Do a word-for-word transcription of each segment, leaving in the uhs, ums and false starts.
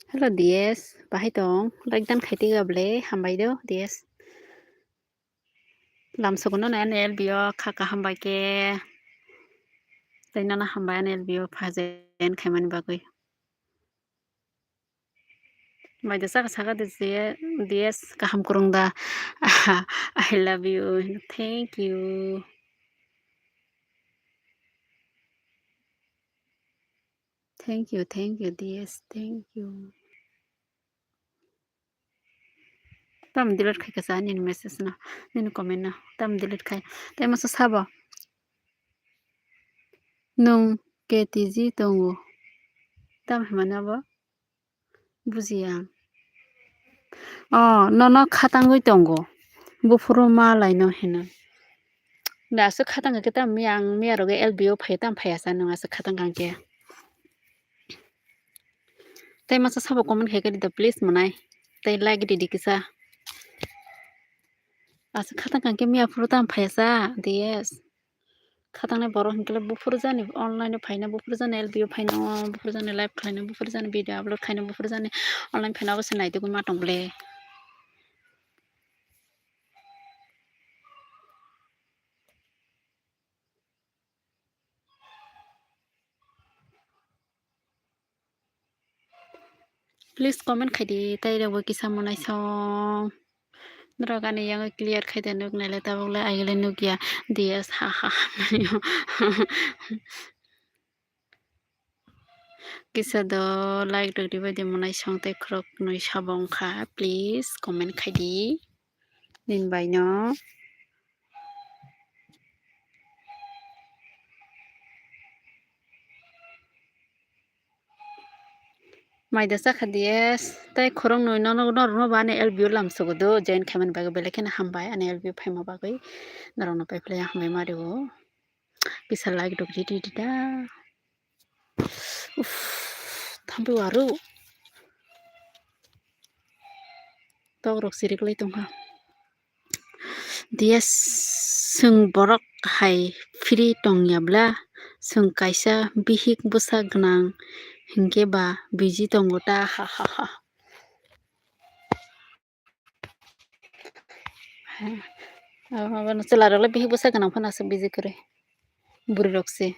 Hello D S, bahai tong? Like dan khai tiga ble, hambai do D S. Lam sogono na N L B o kha kaham bai khe. Tei nono hambai N L B o phajen khaimani bagwi. Bai da saka saka de je D S kaham kwrwng da. I love you. Thank you. Thank you, thank you, D S. Thank you. Tam delete khai kasa nini message no, nini comment no. Tam delete khai. Tei masa sabo. Nwng K T G tongo. Tam himani abo? Bujiya. O, nono khatangwi tongo. Buphuru ma laino hino. Da aswk khatang khe tam miya ang miya rogo L B o phai tam phaiya sa nwng aswk khatang kang khe. Tei masa sabo comment khai khe ridi please mwnai. Tei like ridi kisa. Aswk khatang kang khe miya phuru tam phaiya sa D S. Khatangnai borok hinkhe buphuru jani online o phaina, buphuru jani L B o phaina, buphuru jani live khlaina, buphuru jani video upload khlaina, buphuru jani online phaina, abo se naitugwi ma tong ble. Please comment khai di, tei rokbo kisa mwnai song. Norok ani yango clear khai de nuk naile tabuk le agile nukya D S ha ha ha. Kisa do like rok ribai de mwnai song tei khorok nwi sabo wngkha, please comment khai di. Nini bai no. Mai da sakha D S, tei khoroknwi nono, norokno bo ani L B o lam sugo do, join khaimani bagwi belai kheno hambai ani L B o phaima bagwi, norokno paiphlai hambai ma rio. Kisa like rok ridi rida. Uff, thambi waru. Tok rok sirik lai tongkha. D S, chwng borok hai free tong ya bla, chwng kaisa bihik bwsa gwnang hinkhe ba busy tongo ta, ha ha ha. Abono chwla rok le bihik bwsa gwnang phano aswk busy kwrwi, bwrwi rok se.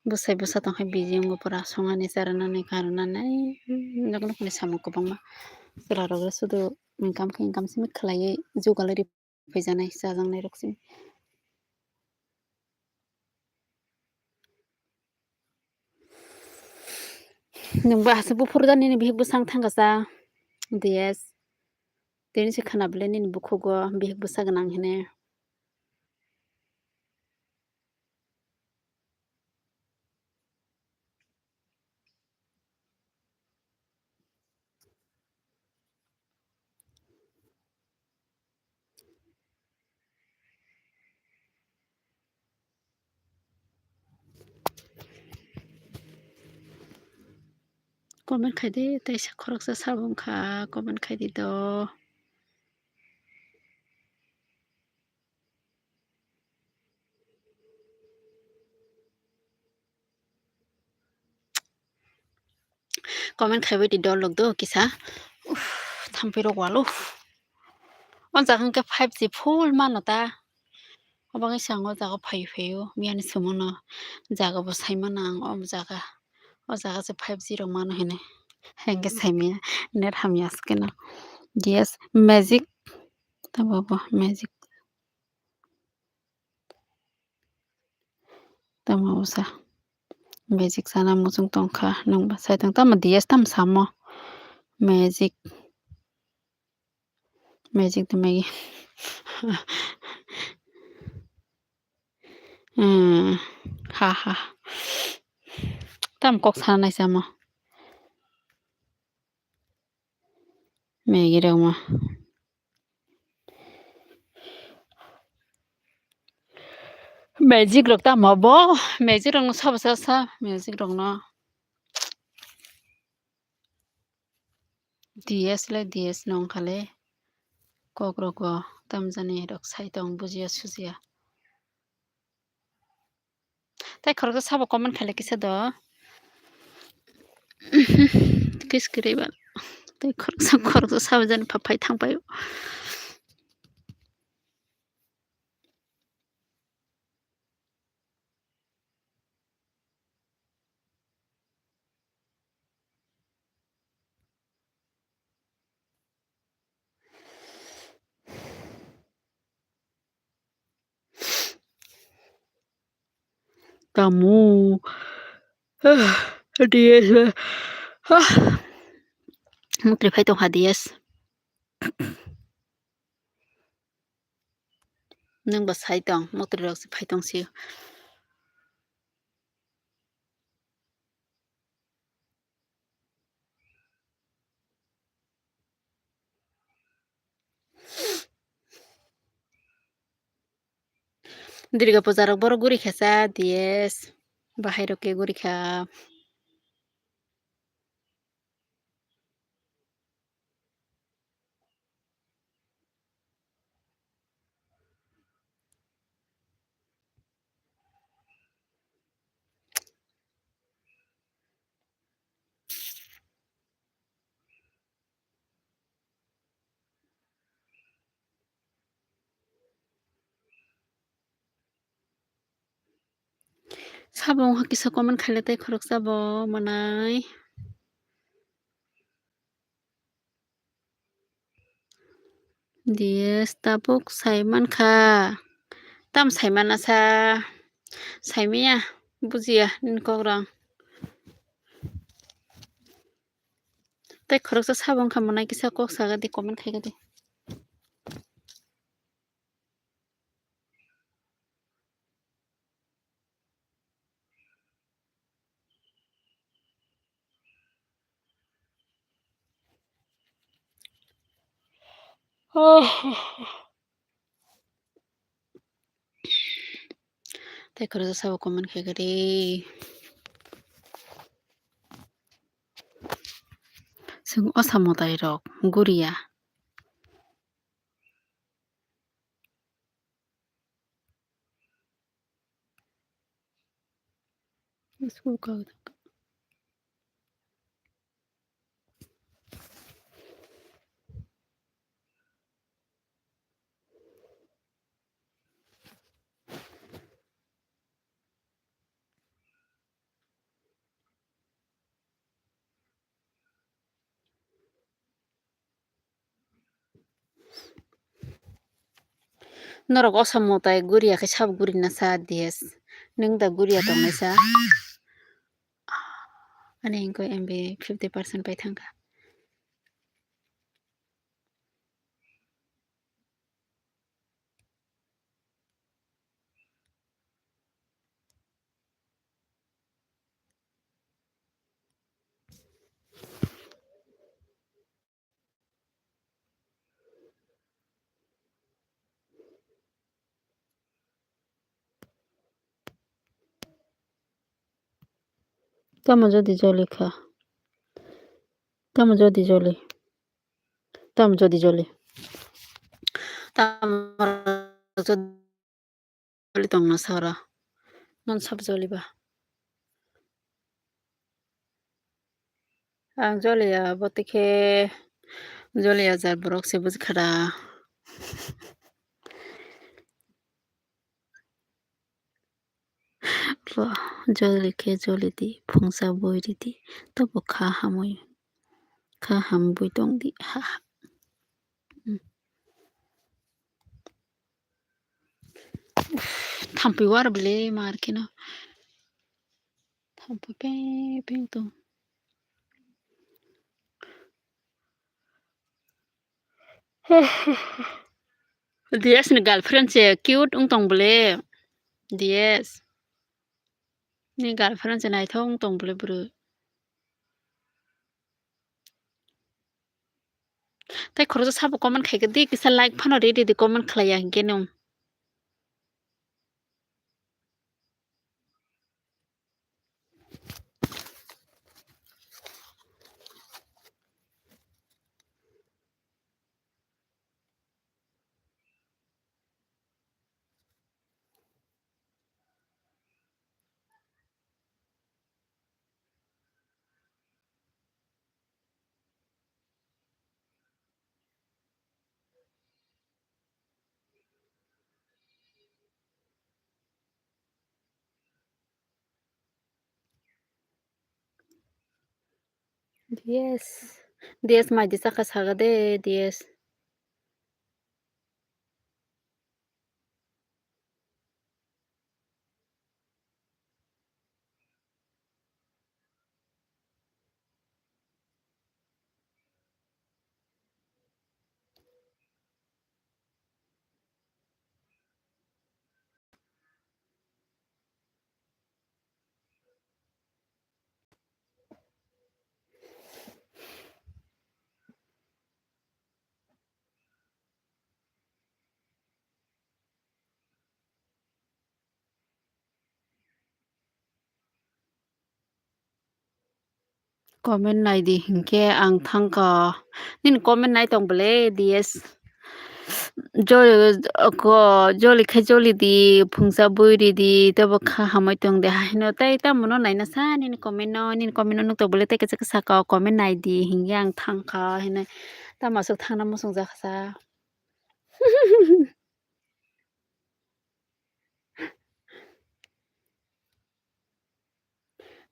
Bwsai bwsa tongkhe busy wngo pura, songani, charwnani, karwnani, nok nokni samung kwbangma. Chwla rok le sudu income khe income simi khlaiwi jugalwi rw phaijaknai chajaknai rok simi. Nwng bo aswk buphuru jani nini bihik bwsa wng thangkha sa D S. Tini se khwna bwle nini bukhugo bihik bwsa gwnang hwnwi. Comment khai di, teisa khoroksa sabo wngkha, comment khai di do. Comment khaibai di dol rok do kisa. Uff, thampui rok wal, uff. O jaga hwnkhe five G full mano ta. Obagwi se ang o jaga phai phai o, miyani sumano jaga bo sai mano ang o jaga. O jaga se five G rok mano hinwi. Hengke sai maya, net hamya se keno. Yes, magic. Tamo bo magic. Tamo bwsa. Magic sana muchung tongkha. Nwng bwsai tong tamo D S tamo samo. Magic. Magic de magi. Hmm. Ha ha. Tam kok sana nai samo. Megi rok ma. Magic rok tamo bo, magic rok no sabo sa sa, magic rok no. D S le D S no wngkha le, kok rok bo tamjani rok sai tong bujiya sujiya. Tai khoroksa sabo comment khaile kisa do. Kiskiri ba. Tei khoroksa khoroksa sabajani pha phai thang paio. Tamu. D S. Mukri phai tongkha D S. Nwng bo sai tong, mukri rok se phai tong sio. Durga puja rok borok guri kha cha D S, bahai rok ke guri kha. Sabo wngkha kisa comment khaile tei khoroksa bo manai. D S tabuk sai mankha. Tam sai mana sa? Saimaya, bujiya nini kok rang. Tei khoroksa sabo wngkha manai kisa kok saga di, comment khaika di. Tei khoroksa sabo comment khaika di. Chwng osa mwtai rok guriya. Norok osa mwtai guriya khe sabo gurina sa D S. Nwng da guriya tongnai sa? Ani hwnkhai M B fifty percent pai thangkha. Tamo jodi joli kha. Tamo jodi joli. Tamo jodi joli. Tamo jodi joli tongna sara. Non sab joli ba. Ang joliya, botike joliya jar borok se buji khada. Bo joli khe joli di, phungsa boi ridi, tobo kha hamui, kha hamui tong di, ha ha. Hmm. Uff, thampui war bele mar keno. Thampui peng peng tong. D S ni girlfriend se cute wng tong bole. D S ni girlfriend se naithok wng tong bole bwrwi. Tei khoroksa sabo comment khaikha di, kisa like phano ri di, comment khlaiya hinkhe nwng. Yes. D S mai di chakha saga de, D S. Comment nai di hinkhe ang thangkha. Nini comment nai tong bole, D S. Joli, ko, joli khe joli di, phungsa bui ri di, tebo kha hamai tong de. Haino tei tamo no naina sa nini comment no, nini comment no nuk tong bole tei kisa kisa ka comment nai di hinkhe ang thangkha. Hino tamo aswk thangna muchung jakha sa.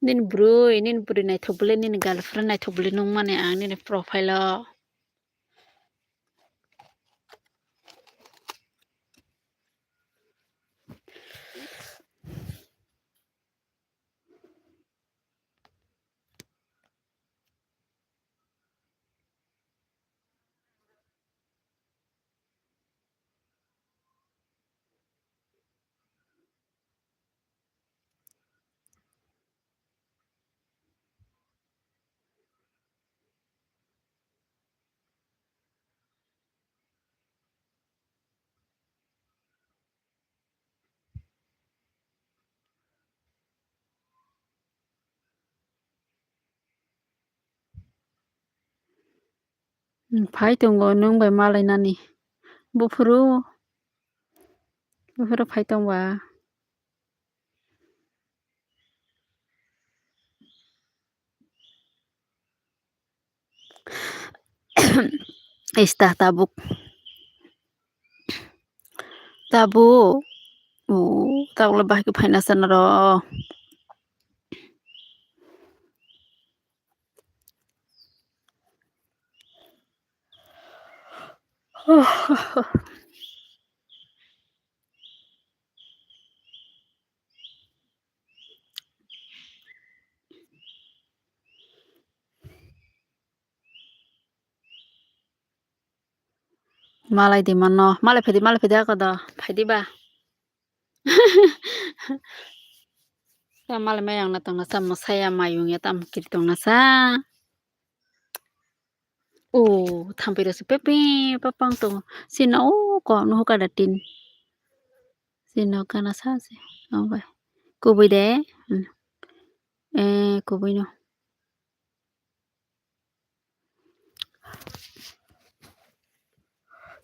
Nini bwrwi, nini bwrwi naithok bwle, nini girlfriend naithok bwle nung mani ang nini profile o. Hmm, phai tongo nwng bai malainani. Buphuru, buphuru phai tongba. Esta tabuk. Tabuk. Oh, tabuk le bahai khe phaina sana ro. Malai di mano, malai phaidi, malai phaidi ako do, phaidi ba. Ta malai mayang na tongna sa, mwsaya mayung ya tamo kiri tongna sa. O, thampui rok se pepe papang tongo. Sino o ko nuhu kada tin. Sino kana sa se. O bai. Kubui de. Hmm. Eh, kubui no.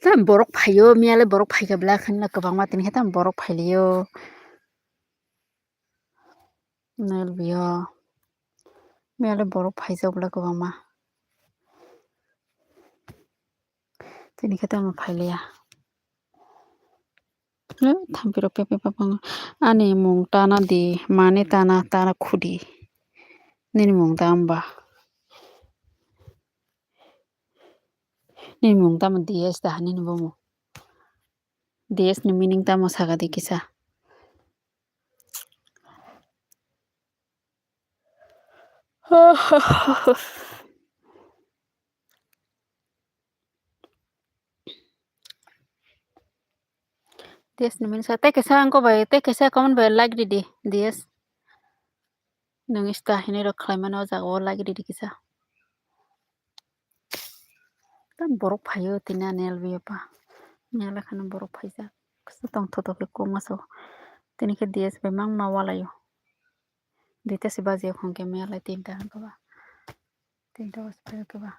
Tam borok phaio, miyale borok phaikha bla khanna kwbangma tini khe tam borok phailio. Nalbio. Miyale borok phaijak bla kwbangma. Tini khe tamo phailiya. Eh, thampirok pepe papang. Ani mung tana di, mani tana, tana khudi. Nini mung tamba. Nini mung tamo D S da nini bomo. D S ni meaning tamo saga di kisa. D S ni meaning sa, tei kaisa angko bai, tei kaisa comment bai like ridi, D S. Nung ista hinwi rok khlai mano o jaga o like ridi kisa. Tam borok phaio tini ani L B O pa. Mela kheno borok phaijak. Kisa tongthotok khe kokma so. Tini khe D S bai mangma walaio. Duita se baji o khon khe mela tinta hwnkhe ba. Tinta o se phai khe ba.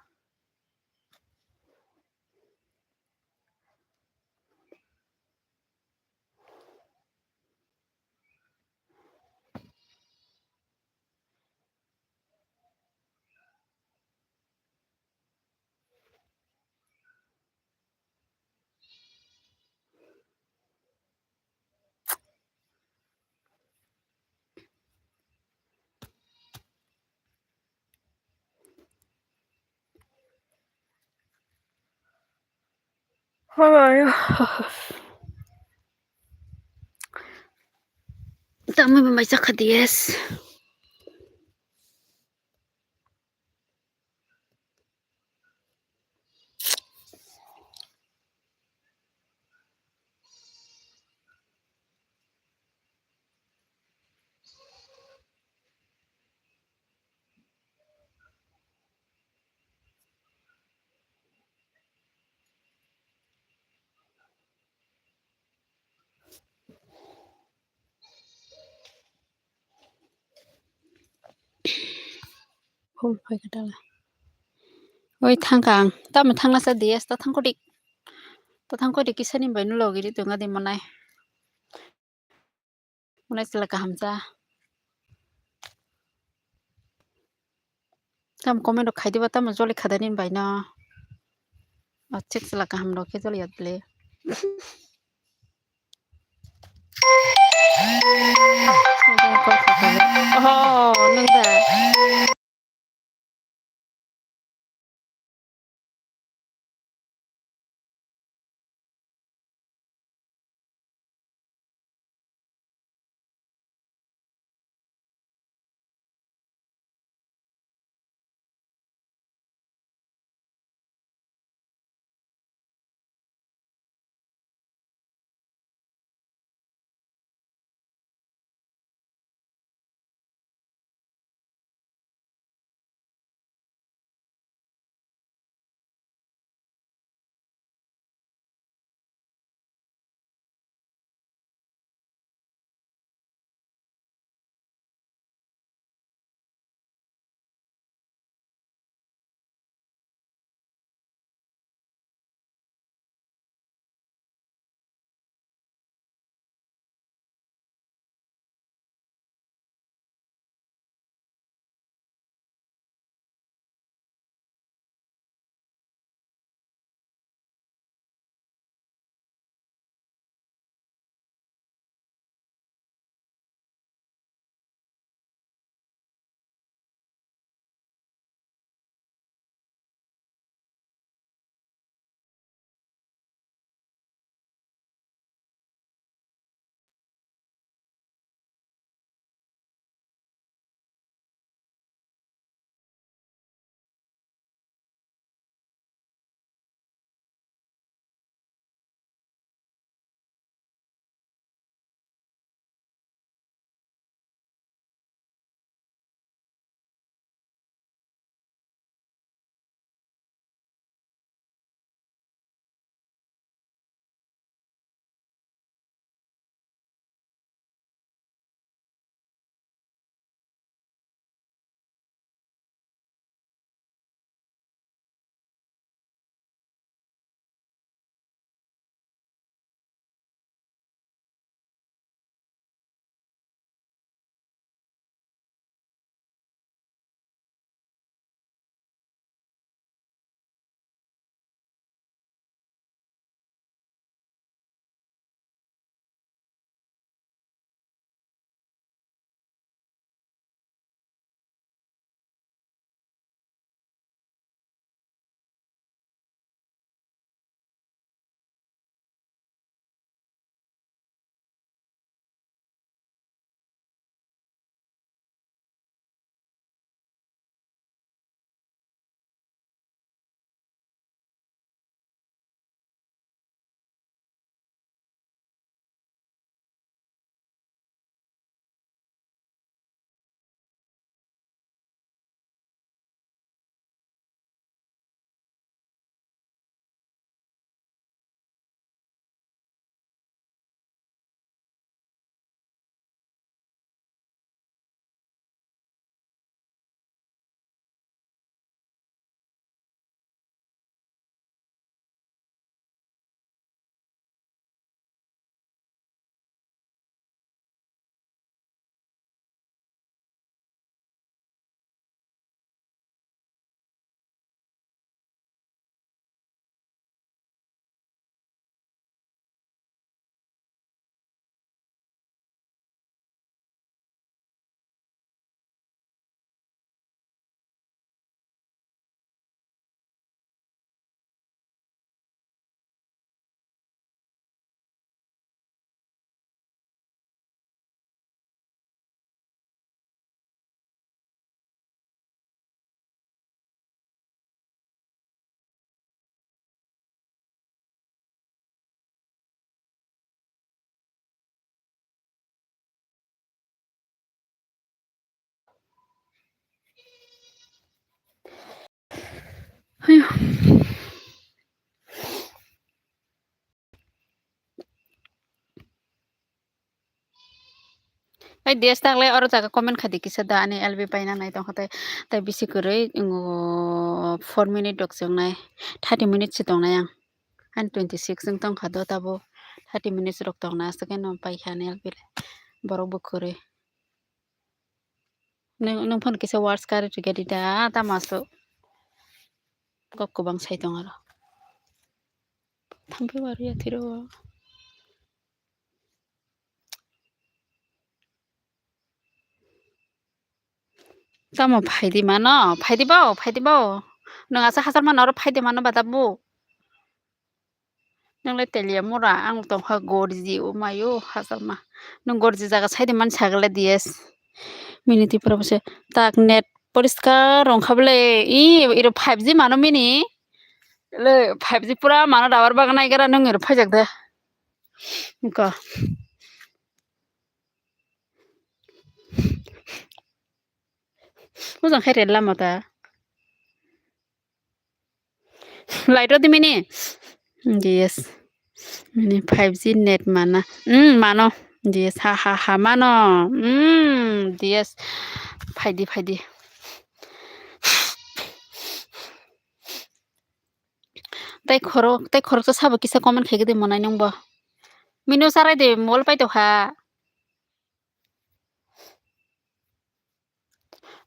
Tamwi bo mai chakha D S. Phul phaikha dala. Oi thangkha ang. Tamo thangna sa D S ta thangkho dik. Ta thangkho dik kisani bai no logi ri tonga de manai. Manai sila kaham sa. Tam comment rok khai diba tamo joli khadani bai no. Achik sila kaham rok khe joli yat le. Oh, nung da. Ai, D S taklai oro jaga comment khai di kisa da, ani L B paina nai tongkha tei, tei bisi kwrwi, ngo, four minute rok chwngnai, thirty minutes se tongnai ang. Ani twenty six wng tongkha do, tabo thirty minutes rok tongna aswk no paikha ani L B le. Borok bo kwrwi. Nung, nung phano kisa words kari rwgadi da, tamo aswk. Kok kwbang sai tong aro. Thangpi wari ya thiro. Tamo phaidi mano, phaidi bo, phaidi bo. Nung asa hachal mano oro phaidi mano bada bu. Nung le telia mura, ang tongkha gorji, o mayo, hachal ma. Nung gorji jaga saidi man sagale D S. Mini Tripura bose tak net poriskar rong kha bole, i, iro five G mano mini. Le five G pura mano rubber bagan ai gara nung iro phajak de. Ko. Mujang khe rel lama ta. Light rw di mini. Yes. Mini five G net mana. Hmm, mano. Yes, ha, ha, ha, mano. Hmm, yes. Phaidi, phaidi. Tei khorok, tei khoroksa sabo kisa comment khaigwi di monai nungbo. Mino sarai de mol pai tokha.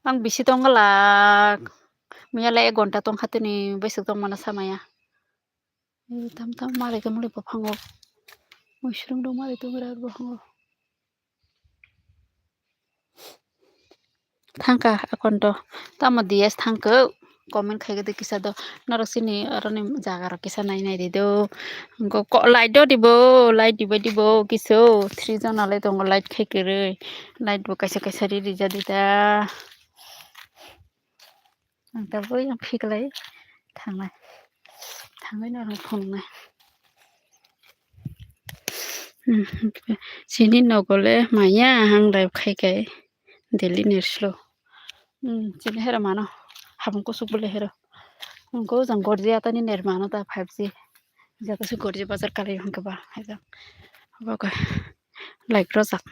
Ang bisi tong glak. Miyale ek gonta tong kha tini bwswk tong mano samaya. Tam tam mari khe muli buphango. Muisrung rok mari tong gra buphango. Thangkha akonto. Tamo D S thangkhe comment khaigwi de kisa do. Norok sini aroni jaga rok kisa nai nai di do. Light do dibo, light dibai dibo kisu. Three jona le tongo light khai kwrwi. Light bo kaisa kaisa ri rijadi da. Ang tabuk yang phiklai thangnai. Thangwi norok phunuknai. Chini nogo le maya ang live khai khai daily net slow. Chini hera mano habang kusuk bole hero. Ang ko jang gorji atani net mano ta five G. Jaga se gorji bazar kalai hwnkhe ba hajak. Obo khe light rojak.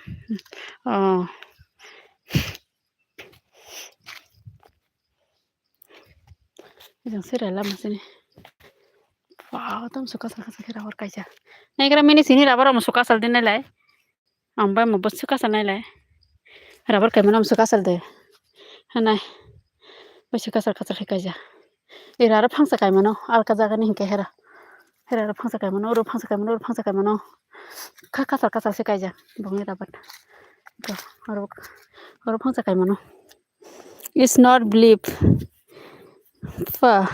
Oh. Ejang se rela masini. Wow, tam suka suka suka rubber kaisa. Nai kira mini sini rubber am suka sal din nai lai. Ang bai mo bwswk kasal nailai. Rubber kaimano bwswk kasal de. Hanai. Bwswk kasal kasal khe kaijak. Era aro phangsa kaimano alka jagani hinkhe hera. Hera aro phangsa kaimano, oro phangsa kaimano, oro phangsa kaimano. Kha kasal kasal se kaijak bongni rubber. Oro, oro phangsa kaimano. Is not believe. Pa.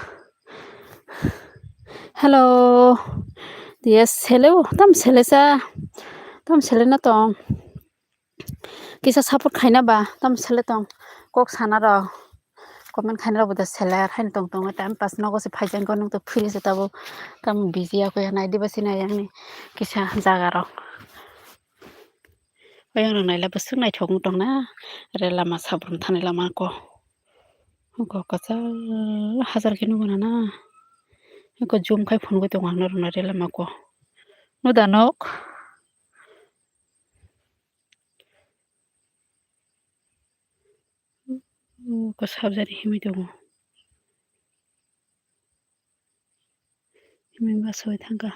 Hello. Yes, hello. Tam selesa. Tam selena tong. Kisa support khaina ba. Tam sele tong. Kok sana ro. Comment khaina ro boda sele ar hain tong tong. Time pass nogo se phai jang ko nung to free se tabo. Tam busy ako ya nai diba sina yang ni. Kisa jaga ro. Oyang rok naila bwswk naithok wng tongna. Rel lama sabrum thani lama ko. Oko kwchal hajar khe nukgo nana. Oko zoom khai phunugwi tongo ang norokno rel lama ko. Nuda nok. Oko sabjani himwi tongo. Himwi bachoi thangkha.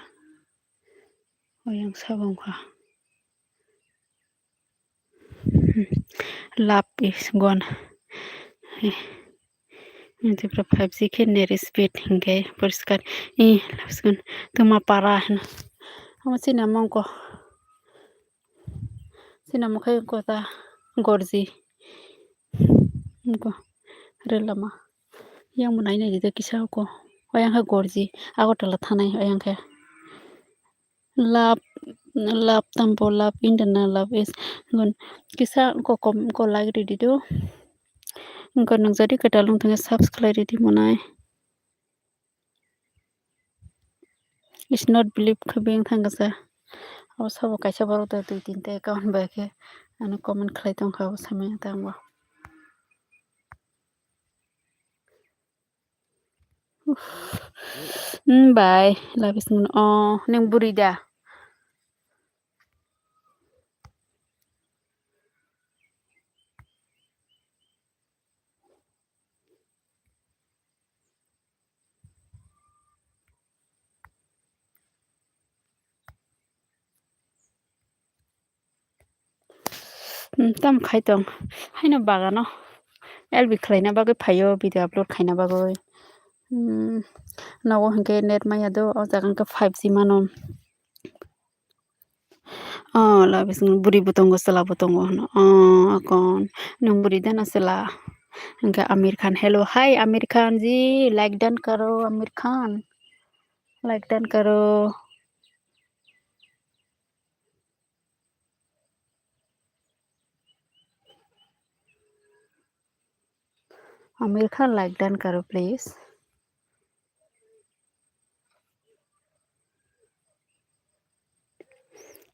Oyang sabo wngkha. Love is gone. Tipra five G khe net speed hinkhe poriskar. Twma para hino. Omo chini omo wngkha. Chini omo khe wngkha ta gorji. Wngkha rel lama. Yang bo nai nai di kisa wngkha. Oyang khe gorji. Agartala thanai oyang khe. Love, love tambo, love internal love is gun. Kisa ko kom ko like ridi do. Ko nung jadi kwtal wng thangkhe subscribe ridi monai. Is not believe khe beng thangkha sa. Abo sabo kaisa borok da dui tinta account bai khe ano comment khlai tongkha abo samaya tangbo. Bai, labis ngono. Oh, neng buri da. Hmm, tam khai tong. Haino bagano L B khlaina bagwi phaio, video upload khaina bagwi. Hmm, nogo hinkhe net maya do, o jaga hinkhe five G mano. Oh, la bising buri bo tongo, chwla bo tongo hwno. Oh, akon nwng buri deno chwla. Hinkhe Amir Khan, hello, hi Amir Khan ji, like done karo Amir Khan, like done karo. Amir Khan, like done karo, please.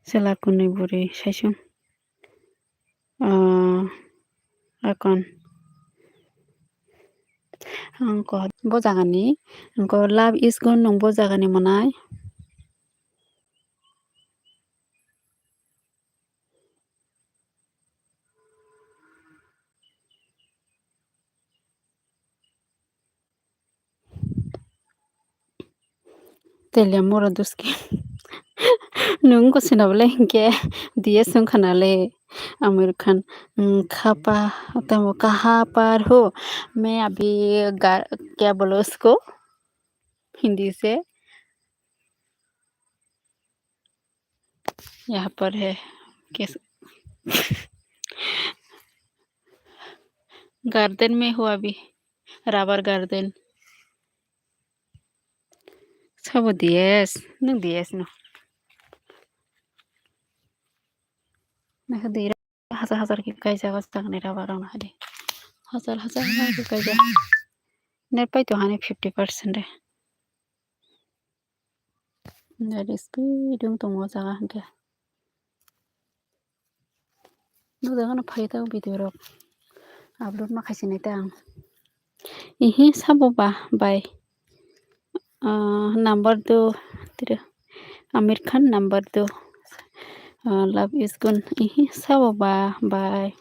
Chwla kunui buri saisung. Ah, akon. Ang ko bo jagani, ang ko love is gone nung bo jagani monai. Telemura duski. Nung ko sina bole hinkhe D S wng khana le Amir Khan. Hmm, khapa tamo kaha par ho. Main abhi ga, kya bolo usko? Hindi se. यहाँ पर है। कैसे? Garden में हूँ अभी, rubber garden। Sabo D S, nwng D S no. Nang D S. Hajar hajar khe kaijak o chwngni rubber rok no hai di. Hajar hajar khe kaijak. Net pai tong hani fifty percent de. Net speed wng tongo o jaga hinkhe. Nukjakgo no phai tong video rok upload ma khaisinai ta ang. Ihi sabo ba bai. Ah, number do tiro. Amir Khan number do. Ah, love is gone. Ihi sabo ba bai.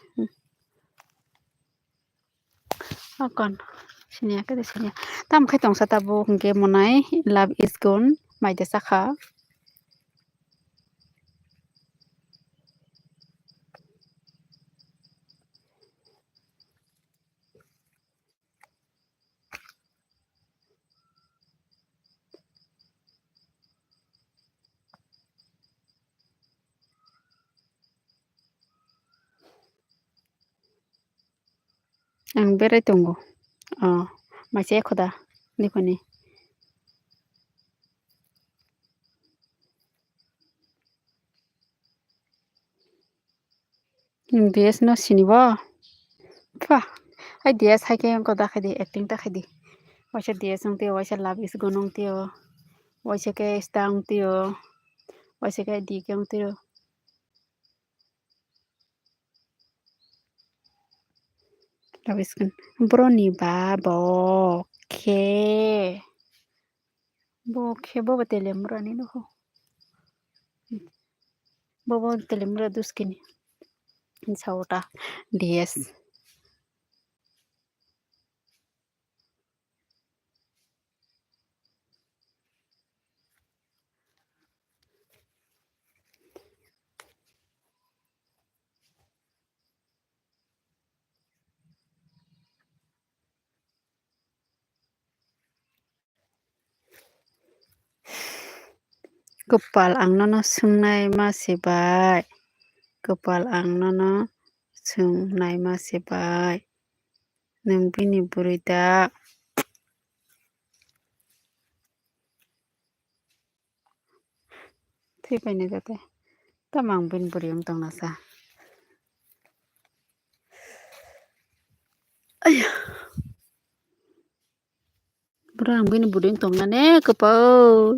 Akon. Siniya kede siniya. Tam khai tongsa tabuk hinkhe monai love is gone. Maide sakha. Ang berai tongo. Oh, maisa ekhoda niphani. Hmm, D S no sini bo. Pha, hai D S hai khe wngkha da khai di, acting ta khai di. Waisa D S wng tio, waisa love is gone wng tio, waisa khe star wng tio, waisa khe D K wng tio. Love is gone. Boroni ba bo khe. Bo khe bo bo telemura ni nukho. Bo bo telemura duskini. Saota D S. Kwpal ang nono swngnai ma se bai. Kwpal ang nono swngnai ma se bai. Nwng bini bwrwi da? Thwi painai jate. Tamo ang bini bwrwi wng tongna sa. Aiya. Bwrwi ang bini bwrwi wng tongna ne kwpal.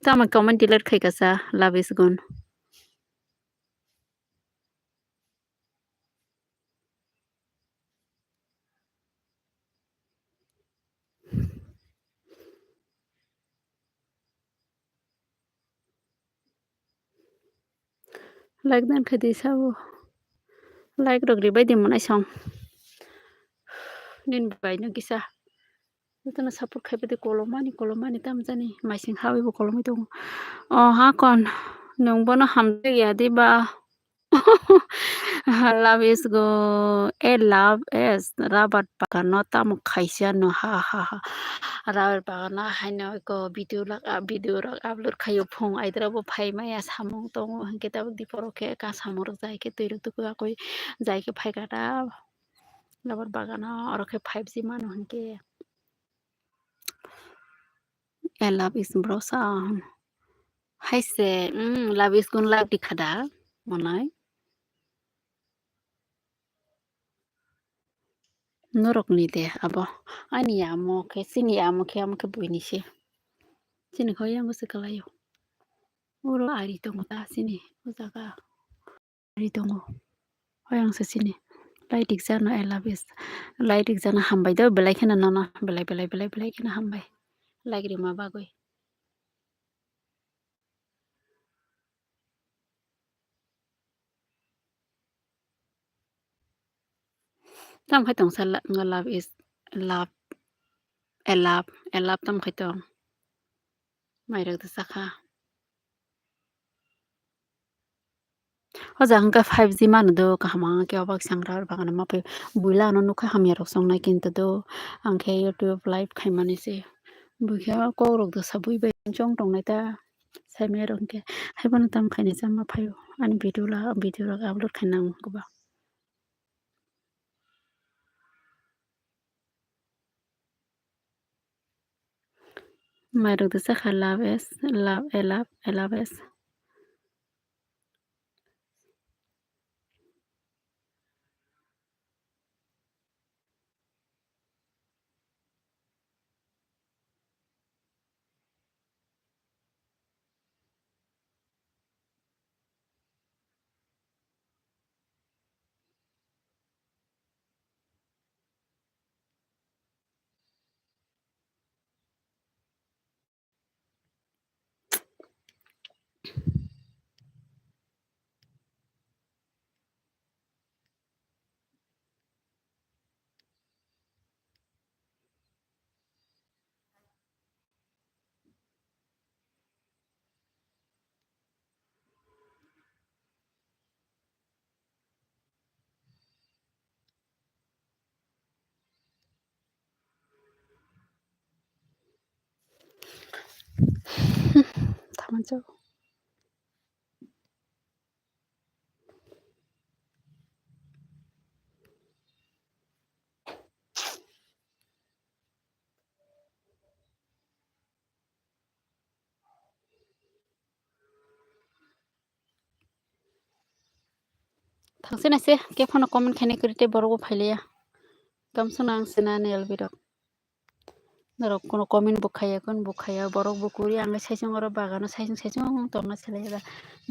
Tamo comment delete khai kasa, love is gone. Like dan khe di sabo. Like rok ribai di monai song. Nini bai no kisa. Jotono support khai badi kolomani, kolomani tamo jani. Maising hawi bo kolomwi tongo. O ha kon, nwng bono hamjak ya di ba? Love is go, eh, love is rubber bagan no tamo khaisa no, ha, ha, ha. Rubber bagan no haino eko video lak, ah, video rok upload khaio phung aidra bo phai maya samung tongo hinkhe tabuk diporo khe ka samung rok jai khe twi rok tuku akoi jai khe phai kha ta. Rubber bagan no oro khe five G mano hinkhe. Eh, love is bro sa. Hai se, mm, love is gun love di khada, monai. Norok ni de abo. Ani amo khe, chini amo khe, amo khe buini se. Chini kho yang se kalayo. Oro ari tongo ta chini, o jaga. Ri tongo. Hoi ang se chini. Lai dik jano, I love you. Lai dik jano hambai do, belai kheno nono. Belai, belai, belai, belai kheno hambai. Like rima bagwi. Tamo khai tong sa la-, love is, love, I love, I love tamo khai tong. Mairok da sakha. O jaga hwnkhe five G mano do, kaham ang khe obak sangra bagano ma phaio. Buila ano nukha hamya rok songnai kintu do, ang khe YouTube live khaimani se. Bui khe o kok rok do sa bui bai chong tongnai ta. Saimaya rok hwnkhe haibono tam khainai cha ma phaio. Ani video la, video rok upload khaina ang kwbang. Mairok da sakha love is, love, I love, I love is. Thamanjak. Thangsinai se, khe phano comment khainai kwrwi tei borok bo phailiya. Kamswk nang sina ni L B rok. Norok kono comment bo khaiya, kono bo khaiya, borok bo kwrwi ang saisung oro bagano saisung saisung tongna selai da.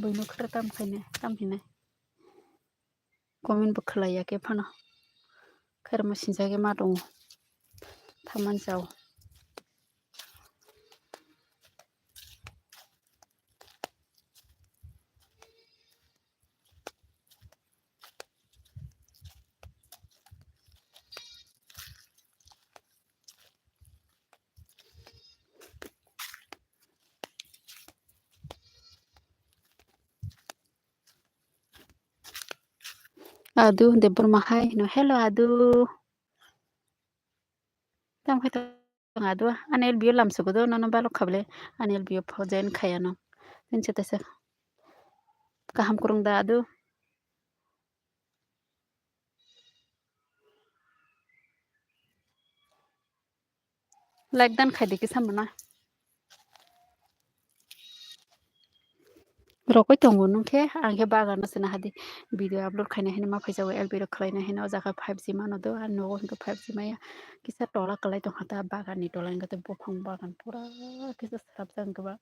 Buino khwra tam khainai, tam hinai. Comment bo khwlaiya khe phano. Khairokma sinsa khe ma tongo. Thaman chao. Adu Debbarma hai no, hello Adu. Tamo khai tong Adu, ani L B o lamsogo do, nono balok kha bole, ani L B o pho join khaya no. Tini se tesa kaham kwrwng da Adu. Like dan khai di kisa mano. Rokoi tongo nung khe, ang khe bagano se nahadi video upload khaina hino ma phaijao, L B rok khwlaina hino o jaga five G mano do, ani nogo hwnkhe five G maya. Kisa tola kwlai tongkha ta bagan ni tola, hwnkhe buphang bagan pura kisa swrapjak wngkhe ba.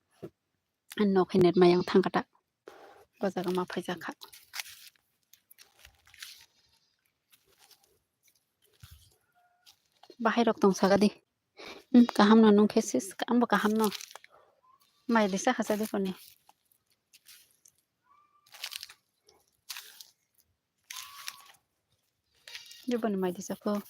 Ani nok hai net mayang thangkha ta. O jaga ma phaijakha. Bahai rok tong saka di. Hmm, kaham no nung khe sis, ambo kaham no. Mai di sakha sa di koni. Boni mai di sako.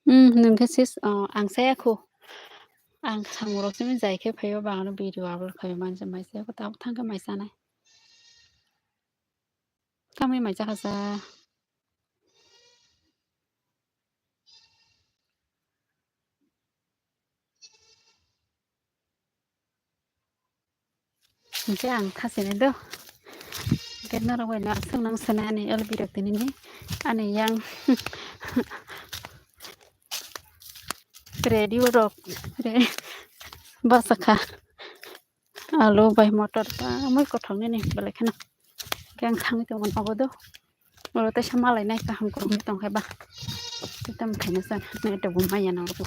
Hmm, nwng khe sis, oh, ang saya kho. Ang samung rok simi jai khe phaio, bangno video upload khaio, mansa mai saya kho, tabuk thang khe mai sanai. Tamni mai chakha sa. Hingke ang thasini do. Hingke norok bai no aswk nang sene ani L B rok tinini. Ani yang radio rok re basa kha. Alu bai motor ba mui kothok nini belai kheno. Hingke ang thangwi tongmani obo do. Oro teisa malai nai kaham kwrwngwi tongkhe ba. Tei tamo khaina sa, net bo maya nango.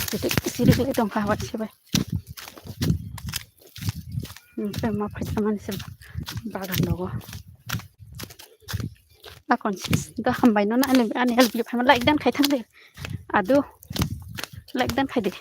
Sirik, sirik lai tongkha haba se bai. Hingke ma phaisa mani se bagan rogo. Akon sis, da hambai no na ani, ani L B phaima like dan khai thang de. Adu, like dan khai de.